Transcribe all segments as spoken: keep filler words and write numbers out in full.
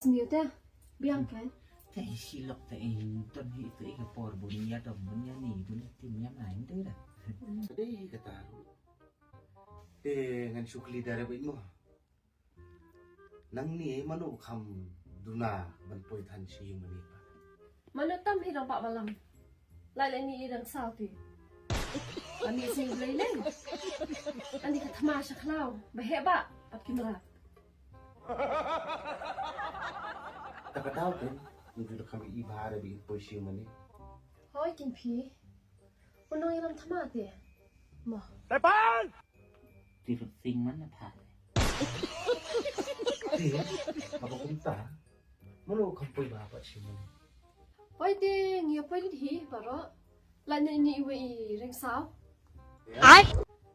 Smiu te, biang kan? Te isi lok te ing ton hi te ing por bun ya dom bun ya ni bun ya tim ya main te da. Te dei kata ruh. Te ngan shu kylli da re bad mo. Nangne mano kham duna ban poi than shi mane pa. Mano tam hi dang pa balam. Lai lai ni i dang saw ti. Ani sing blei leng. Ani ka thma sha khlaw. Ba heh ba. Pat ki mrad. Ta ka daw kan. Ndu da kham i ba re bi poi shi mane. Hoi kin phi. Unong i lam thma ti. Mo. Tepan! Ti rut sing man na pha. Ti, apa kumta? Mano kham poi ba pat shi mane. Poi ti ngi poi lit hi paro. La ni ni iwe i ring saw. Ai.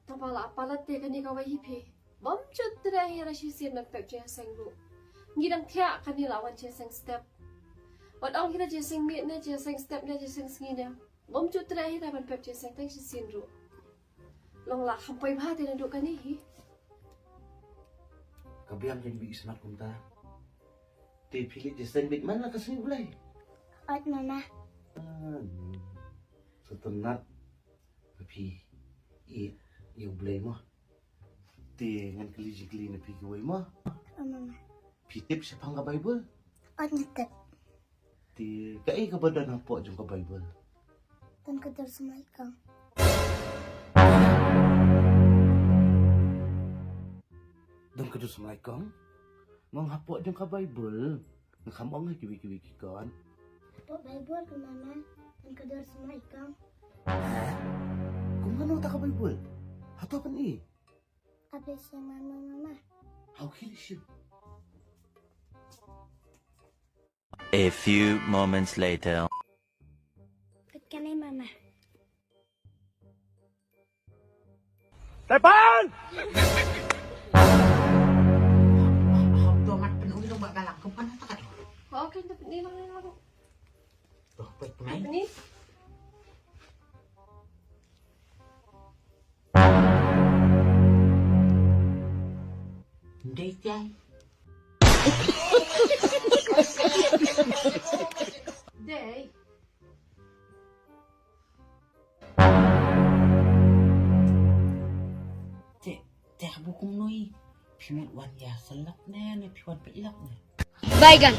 Tapa la pala te kani ka wai hi phi. Bom chut tre hi ra shi sien man pep je seng ru. Ngi dang thia kani la wan je seng step. Wat ong hi ra je seng miet ne je seng step ne je seng sngi ne. Bom chut tre hi ra man pep je seng teng shi sien ru. Long la kham poi ba te na du kani hi. Ka biang kan bi smat kumta. Te phi le je seng bit man la ka seng ulai. Ot mama. Sotonat. Phi i i ulai mo. Te ngan kylli jingkylli na phi kiwei mo. Ot mama. Phi tip shaphang ka Bible. Ot nga tip. Te kaei kaba don hapoh jong ka Bible. Don ka dur sumai kong. Don ka dur sumai kong. Ngong hapoh jong ka Bible. Nga kham ong ha kiwi kiwi ki kon. Hapoh Bible ka mama. Don ka dur sumai kong. Kum kano ta ka Bible. Hato kan i. Abis yang mama mama. How can you? A few moments later. Kut kane mama. Tepan! Domat penuh itu bak galang ke mana tak ada. Kau kan dapat ni mana aku. Doh pet pemai. Ni. Ndai tiai. Dei. Te, te habu kumno i. Phi mut wan ïa sylak ne, ne phi wan peit lak ne. Baigan.